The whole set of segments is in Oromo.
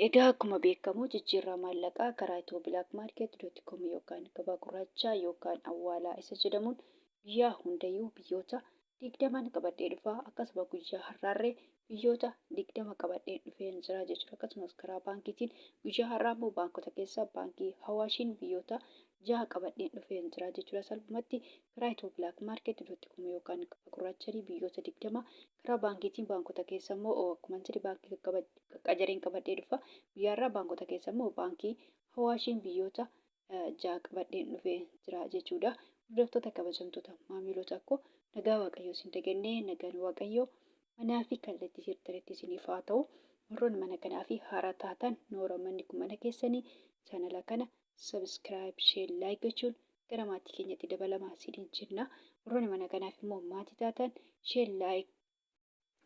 Egaa akkuma beekamu jijjiirraa maallaqaa karaa ethioblakmarket.com yookaan gabaa gurraachaa yookaan awwaalaa isa jedhamuun guyyaa hundayyuu biyyoota 20n qabadhee dhufa. Akkasuma guyyaa har'aarree biyyoota 20 qabadheen dhufeen jira jechuudha. Akkasumas karaa baankiitiin guyyaa har'aa immoo baankota keessaa baankii Hawaashiin biyyoota 6 qabadheen dhufeen jira jechuudha. Salphumatti karaa ethioblakmarket.com yookaan gabaa gurraachanii biyyoota 20 karaa baankiitiin baankota keessa immoo akkuma jedhe baankii qaqqajareen qabadhee dhufa. Guyyaa har'aa baankota keessa immoo baankii Hawaashiin biyyoota 6 qabadheen dhufee jira jechuudha. Hordoftoota kabajamtoota maamiloota koo, nagaa Waaqayyoo isin dagannee, nagaan Waaqayyoo manaa fi kallattii jirtanitti isiniif haa ta'u. Warroonni mana kanaa fi haaraa taatan, noora, manni kun mana keessanii, chaanala kana subscribe, share, like gochuun gara maatii keenyatti dabalamaa isiniin jenna. Warroonni mana kanaaf immoo maatii taatan, share, like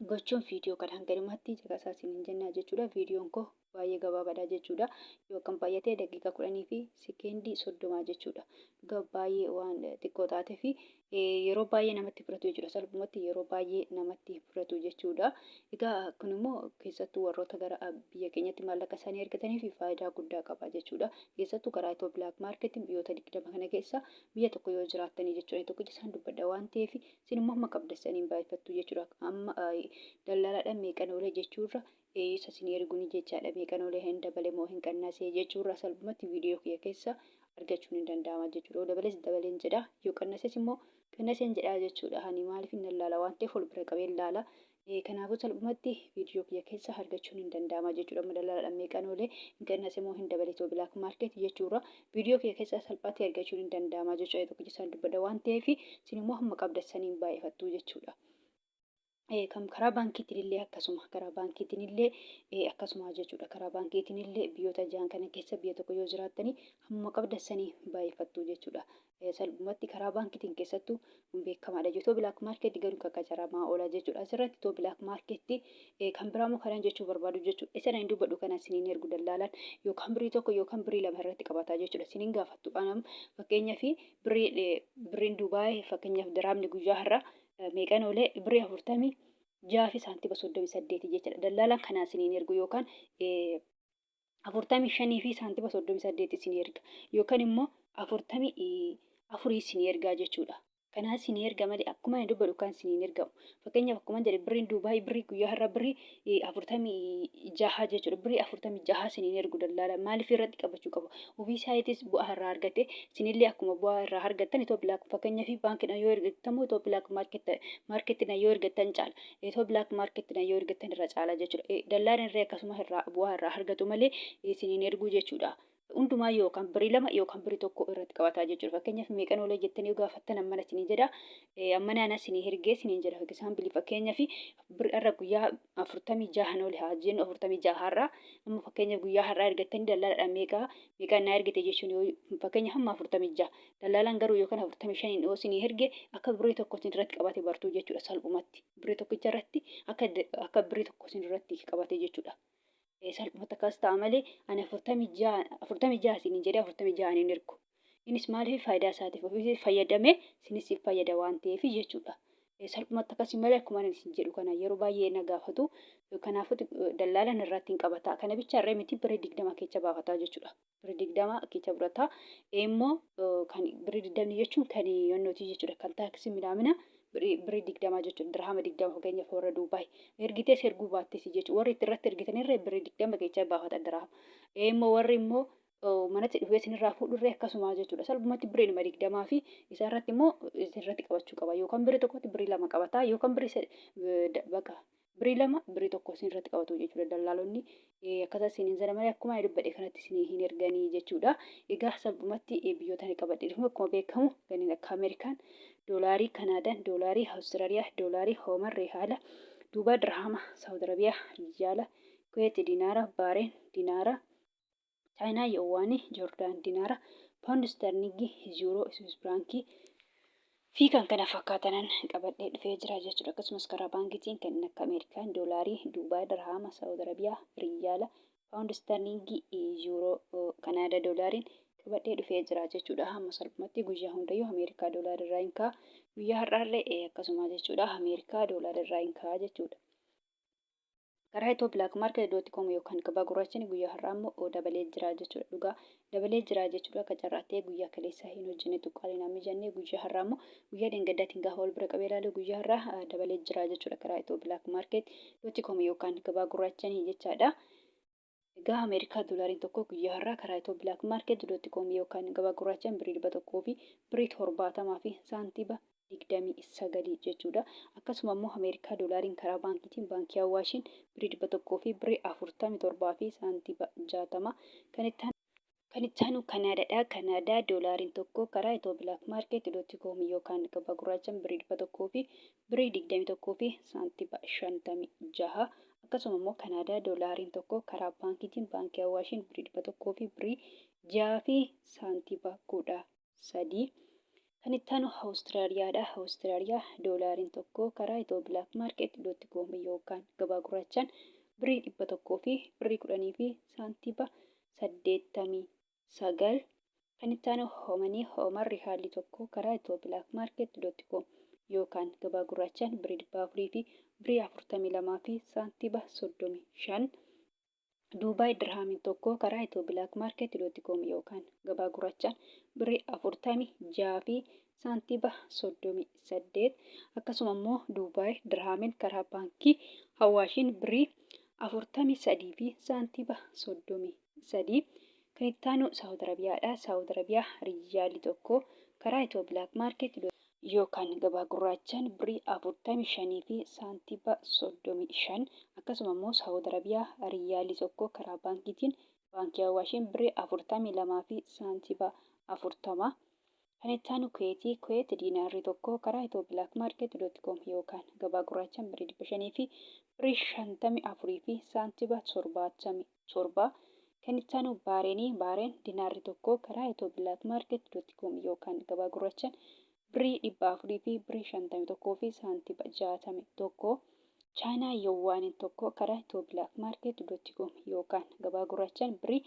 gochuun viidiyoo kana hanga dhumaatti caqasaa isiniin jenna jechuudha. Viidiyoon koo baay'ee gabaabaadha jechuudha. Yookaan baay'atee daqiiqaa 10 fi sekeendii 30 jechuudha. Dhugaa baay'ee waan xiqqoo taatee fi yeroo baay'ee namatti fudhatu jechuudha. Salphumatti yeroo baay'ee namatti fudhatu jechuudha. Egaa kun immoo keessattuu warroota gara biyya keenyatti maallaqa isaanii ergatanii fi faayidaa guddaa qaba jechuudha. Keessattuu karaa Itoo Black Market biyyoota 20 kana keessa biyya tokko yoo jiraattanii jechuudha. Tokkicha isaan dubbadha waan ta'eef, isin immoo amma qabdessaniin baay'ifattu jechuudha. Amma dallaalaadhaan meeqan oolee jechuurra, isa isin erguun jechaadha. Meeqan oolee, hin dabale moo hin qannasee jechuurra, salphumatti viidiyoo kiyya keessa argachuun hin danda'ama jechuudha. Yoo dabales dabaleen jedha, yoo qannases immoo qannaseen jedha jechuudha. Ani maaliif hin laala waan ta'eef ol bira qabeen laala. Kanaafuu salphumatti viidiyoo kiyya keessa argachuun hin danda'ama jechuudha. Amma dallaalaadhaan meeqan oolee, hin qannase moo hin dabale Itoo Black Market jechuudha. Viidiyoo kiyya keessa salphaatti argachuun hin danda'ama jechuudha. Tokkicha isaan dubbadha waan ta'eef, isin immoo hamma qabdassaniin baay'ifattu jechuudha. Kan karaa baankiitiin illee akkasuma, karaa baankiitiin illee akkasuma jechuudha. Karaa baankiitiin illee biyyoota ja'an kana keessa biyya tokko yoo jiraattanii hammuma qabdassanii baay'ifattu jechuudha. Salphumatti karaa baankiitiin keessattuu beekamaadha. Itoo Black Market garuu qaqqacaramaa oola jechuudha. Asirratti Itoo Black Market kan biraa immoo kanan jechuu barbaadu jechuudha. Isa nan dubbadhu kana isiniin ergu dallaalaan yookaan birrii 1 yookaan birrii 2 irratti qabataa jechuudha. Isiniin gaafattu. Anam fakkeenyaaf birriin Dubaay, fakkeenyaaf diraamni guyyaa har'aa meeqan oolee? Birrii 46 fi saantima 38 jechuudha. Dallaalaan kanaa isiniin ergu yookaan 45 fi saantima 38 isin erga yookaan immoo 44 isin ergaa jechuudha. Kanaa isin erga malee akkuma ani dubbadhu kan isin hin ergamu. Fakkeenyaaf akkuma jedhe birriin Duubaay birrii guyyaa har'a birrii 46 jechuudha. Birrii 46 isin hin ergu dallaala. Maaliif irratti qabachuu qaba? Ofii isaatis bu'aa irraa argate, isinillee akkuma bu'aa irraa argattan. Itoo Black fakkeenyaaf baankiidhaan yoo ergattamu, Itoo Black Marketidhaan yoo ergattan caala. Itoo Black Marketidhaan yoo ergattan irra caala jechuudha. Dallaan irree akkasuma irraa bu'aa irraa argatu malee isin hin erguu jechuudha. Hundumaa yookaan birrii 2 yookaan birrii 1 irratti qabataa jechuudha. Fakkeenyaaf meeqan oolee jettanii yoo gaafattan, ammana isinii jedha. Ammana ana isinii ergee isiniin jedha. Example, fakkeenyaaf birrii har'a guyyaa 46 oole haa jennu, 46 har'a. Amma fakkeenyaaf guyyaa har'aa ergattanii dallaalaadhaan meeqa meeqaan naa ergite jechuun, yoo fakkeenyaaf hamma 46, dallaalaan garuu yookaan 45 yoo isinii erge, akka birrii 1 isin irratti qabate bartuu jechuudha salphumatti. Birrii tokkicha irratti akka birrii 1 isin irratti qabate jechuudha. Salphumatti akkas ta'a malee ani 46 isiniin jedhee 46 hin ergu. Innis maaliif? Faayidaa isaatiif ofii fayyadamee isinis siif fayyada waan ta'eef jechuudha. Salphumatti akkasii malee akkuma ani isin jedhu kana yeroo baay'ee na gaafatu. Kanaafuu dallaalaan irratti hin qabata. Kana bicha irree miti, birrii 20 keessa baafataa jechuudha. Birrii 20 keessa fudhata. Immoo kan birrii 20 jechuun kan yonnootii jechuudha. Kan taaksii milaamina birrii 20 jechuudha. Dirhama 20 fakkeenyaaf warra Duubaay. Ergitees erguu baattees jechuudha. Warri itti irratti ergitanirree birrii 20 keessa baafata dirhama. Immoo warri immoo manatti dhufee isinirraa fuudhurree akkasuma jechuudha. Salphumatti birriidhuma 20 fi isa irratti immoo isinirratti qabachuu qaba. Yookaan birrii tokkotti birrii 2 qabata yookaan birrii bakka birrii 2 birrii 1 isinirratti qabatu jechuudha. Dallaalonni akkasa isiniin sana malee akkuma ani dubbadhe kanatti isinii hin erganii jechuudha. Egaa salphumatti biyyoota ani qabadhe dhufu akkuma beekamu kanneen akka Ameerikaan doolaarii, Kanaadaan doolaarii, Awustiraaliyaa doolaarii, Hooman Rihaala, Duubaa Dirhaama, Saawud Arabiyaa Riyaala, Kuweet Dinaara, Baareen Dinaara, Chaayinaa Yuwaanii, Joordaan Dinaara, Paawundi Isterlingii, Yuuroo, Swiss Firaankii fi kan kana fakkaatanan qabadhee dhufee jira jechuudha. Akkasumas karaa baankiitiin kanneen akka Ameerikaan doolaarii, Duubaay Dirhaama, Saawud Arabiyaa Riyaala, Paawundi Isterlingii, Yuuroo, Kanaadaa doolaariin qabadhee dhufee jira jechuudha. Amma salphumatti guyyaa hundayyuu Ameerikaa doolaarii irraa hin ka'a. Guyyaa har'aallee akkasuma jechuudha. Ameerikaa doolaarii irraa hin ka'a jechuudha. Karaa Itoo Black Market dot com yookaan gabaa gurraachani guyyaa har'aa immoo dabalee jira jechuudha. Dhugaa dabalee jira jechuudha. Akka carraa ta'ee guyyaa kaleessaa hin hojjenne tuqqaalee naan mijanne, guyyaa har'aa immoo guyyaa dheengaddaatiin gaafa wal bira qabee ilaalu guyyaa har'aa dabalee jira jechuudha. Karaa Itoo Black Market dot com yookaan gabaa gurraachanii jechaadha. Egaa Ameerikaa doolaariin tokko guyyaa har'aa karaa Itoo Black Market dot com yookaan gabaa gurraachaan birrii 100 fi birrii 70 fi saantiba 29 jechuudha. Akkasuma immoo Ameerikaa doolaariin karaa baankiitiin baankii Awaashiin birrii 100 fi birrii 47 fi saantiba 60. Kan itti aanu Kanaadaadha. Kanaadaa doolaariin tokko karaa Itoo Black Market dot com yookaan gabaa gurraachaan birrii 100 fi birrii 21 fi saantiba 56. Akkasuma immoo Kanaadaa doolaariin tokko karaa baankiitiin baankii Awaashiin birrii 100 fi birrii 6 fi saantiba 13. Kan itti aanu Awustiraaliyaadha. Awustiraaliyaa doolaariin tokko karaa Itoo Black Market dot com yookaan gabaa gurraachaan birrii 100 fi birrii 10 fi saantiba 89. Kan itti aanu Hoomanii, Hoomar rihaalli tokko karaa Itoo Black Market dot com yookaan gabaa gurraachaan birrii 400 fi birrii 42 fi saantiba 35. Duubaay dirhaamiin tokko karaa Itoo Black Market dot com yookaan gabaa gurraachaan birrii 46 fi saantiba 38. Akkasuma immoo Duubaay dirhaamiin karaa baankii Hawaashiin birrii 43 fi saantiba 33. Kan itti aanu Saawud Arabiyaadha. Saawud Arabiyaa riyyaalli tokko karaa Itoo Black Market yookaan gabaa gurraachaan birrii 45 fi saantiba 35. Akkasuma immoo Saawud Arabiyaa riyyaalli tokko karaa baankiitiin baankii Awaashiin birrii 42 fi saantiba 40. Kan itti aanu Kuweetii. Kuweet diinaarri tokko karaa Itoo Black Market dot com yookaan gabaa gurraachaan birrii 500 fi birrii 54 fi saantiba 77. Kan itti aanu Baareenii. Baareen dinaarri tokko karaa Itoo Black Market dot com yookaan gabaa gurraachaan birrii 400 fi birrii 51 fi saantiba 61. Chaayinaa Yowwaaniin tokko karaa Itoo Black Market dot com yookaan gabaa gurraachaan birrii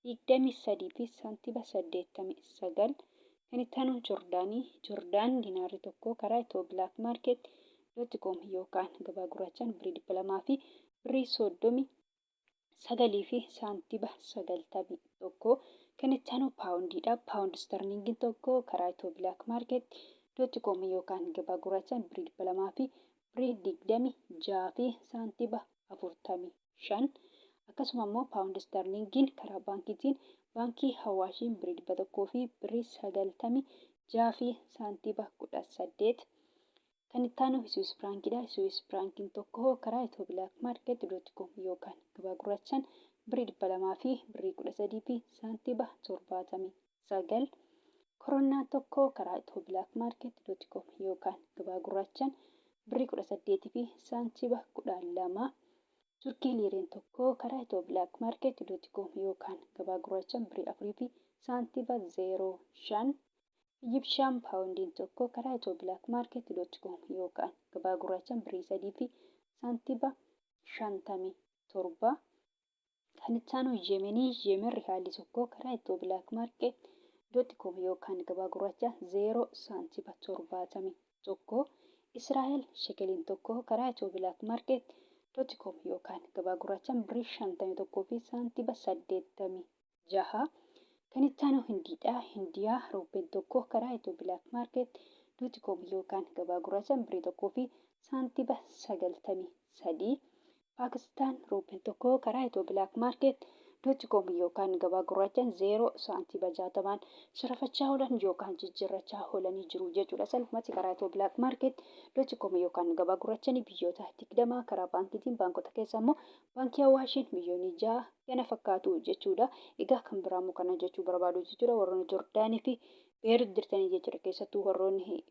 23 fi saantiba 89. Kan itti aanu Jordaanii. Jordaan dinaarri tokko karaa Itoo Black Market dot com yookaan gabaa gurraachaan birrii 200 fi birrii 39 fi saantiba 91. Kan itti aanu paawundiidha. Paawundi istarliingiin tokko karaa Itoo Black Market dot com yookaan gabaa gurraachaan birrii 200 fi birrii 26 fi saantiba 45. Akkasuma immoo paawundi istarliingiin karaa baankiitiin baankii Hawaashiin birrii 100 fi birrii 96 fi saantiba 18. Kan itti aanu Swiss Frankiidha. Swiss Frankiin tokko karaa Itoo Black Market dot com yookaan gabaa gurraachaan birrii 200 fi birrii 13 fi saantiba 79. Koronnaan tokko karaa Itoo Black Market dot com yookaan gabaa gurraachaan birrii 18 fi saantiba 12. Turkii liireen tokko karaa Itoo Black Market dot com yookaan gabaa gurraachaan birrii 4 fi saantiba 05. Ijibshaan paawundiin tokko karaa Itoo Black Market dot com yookaan gabaa gurraachaan birrii 3 fi saantiba 57. Kan itti aanu Yemenii. Yemen rihaalli tokko karaa Itoo Black Market dot com yookaan gabaa gurraacha 0 saantiba 71. Israa'el shekeliin tokko karaa Itoo Black Market dot com yookaan gabaa gurraachaan birrii 51 fi saantiba 86. Kan itti aanu Hindiidha. Hindiyaa ruupiin tokko karaa Itoo Black Market dot com yookaan gabaa gurraachaan birrii 1 fi saantiba 93. Paakistaan ruupiin tokko karaa Itoo Black Market dot com yookaan gabaa gurraachaan 0 saantiba 60n sharafachaa oolan yookaan jijjiirrachaa oolanii jiru jechuudha. Salphumatti karaa Itoo Black Market dot com yookaan gabaa gurraachaan biyyoota 20 karaa baankiitiin, baankota keessa immoo baankii Awaashiin biyyoonni 6 kana fakkaatu jechuudha. Egaa kan biraa immoo kana jechuu barbaadu jechuudha. Warroonni Jordaanii fi Beerut jirtanii jechuudha. Keessattuu warroonni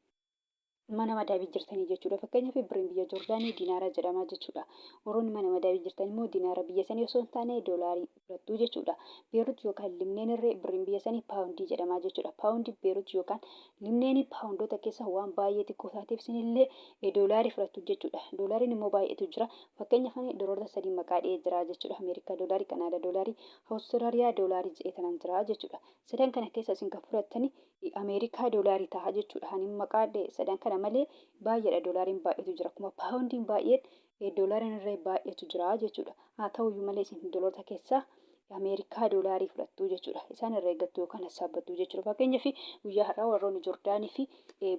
mana madaabii jirtanii jechuudha. Fakkeenyaaf birriin biyya Jordaanii dinaara jedhama jechuudha. Warroonni mana madaabii jirtan immoo dinaara biyya sanii osoo hin taane doolaarii fudhattu jechuudha. Beerut yookaan Libneen irree birriin biyya sanii paawundii jedhama jechuudha. Paawundii Beerut yookaan Libneen paawundoota keessa waan baay'ee xiqqoo taateef isinillee doolaarii fudhattu jechuudha. Doolaariin immoo baay'eetu jira. Fakkeenyaaf ani doolaarota sadii maqaa dha'ee jira jechuudha. Ameerikaa doolaarii, Kanaadaa doolaarii, Awustiraaliyaa doolaarii jedhee tanan jira jechuudha. Sadan kana keessa isin kan fudhattani Ameerikaa doolaarii ta'a jechuudha. Ani maqaa dha'e sadan kana malee baay'eedha, doolaariin baay'eetu jira. Akkuma paawundiin baay'een Doolaariin irra baay'eetu jira jechuudha. Haa ta'uyyuu malee isin doolaarota keessaa Ameerikaa doolaarii fudhattu jechuudha. Isaan irra eeggattu yookaan sassaabbattu jechuudha. Fakkeenyaaf, guyyaa har'aa warroonni Jordaanii fi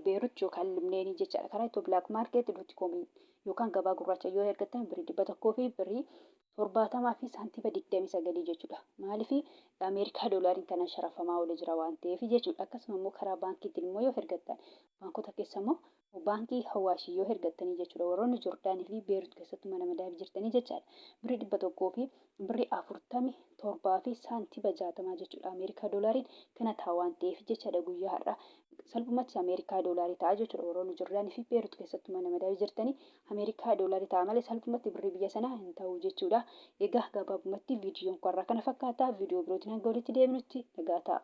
Beerut yookaan Libneenii jechaadha. Karaa Itiyoo Black Market dot com yookaan gabaa gurraacha yoo ergattan birrii 100 fi birrii 70 fi saantima 29 jechuudha. Maaliif? Ameerikaa doolaariin kanaan sharafamaa oolee jira waan ta'eef jechuudha. Akkasuma immoo karaa baankiitiin immoo yoo ergattan, baankota keessa immoo baankii Hawaashii yoo ergattanii jechuudha. Warroonni Jordaanii fi Beerut keessatti mana madaamii jirtanii jechaadha. Birrii 100 fi birrii 47 fi saantima 60 jechuudha. Ameerikaa doolaariin kana ta'a waan ta'eef jechaadha, guyyaa har'aa salphumatti Ameerikaa doolaarii ta'a jechuudha. Warroonni Jordaanii fi Beerut keessatti mana madaamii jirtanii Ameerikaa doolaarii ta'a malee salphumatti birrii biyya sanaa hin ta'u jechuudha. Egaa gabaabumatti viidiyoon kun har'aa kana fakkaata. Viidiyoo birootiin hanga walitti deebinutti nagaa ta'a.